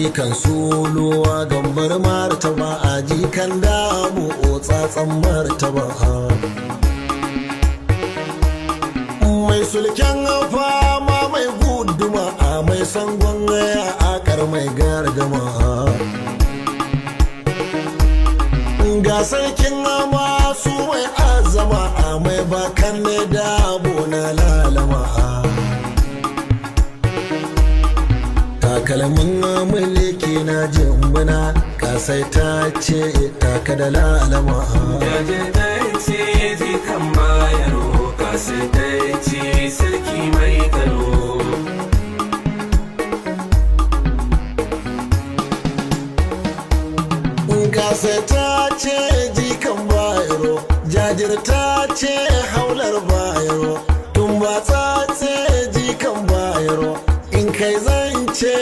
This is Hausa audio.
Jikan suluwa gambar martaba a jikan damu tsatsan martaba. Mai sulken fama mai guduma a mai sangon ya akar mai gardama. Ga sarkin masu mai azama a mai bakan ne dabo na lalama. Takalmin mulki na jimbina kasai ta ce taka da lalama. Jajirtacce jikan Bayero, kasaitacce sarki mai Kano. Kasai ta ce jikan Bayero, jajirta ce haular Bayero, tun ba tsatse jikan Bayero, in kai zance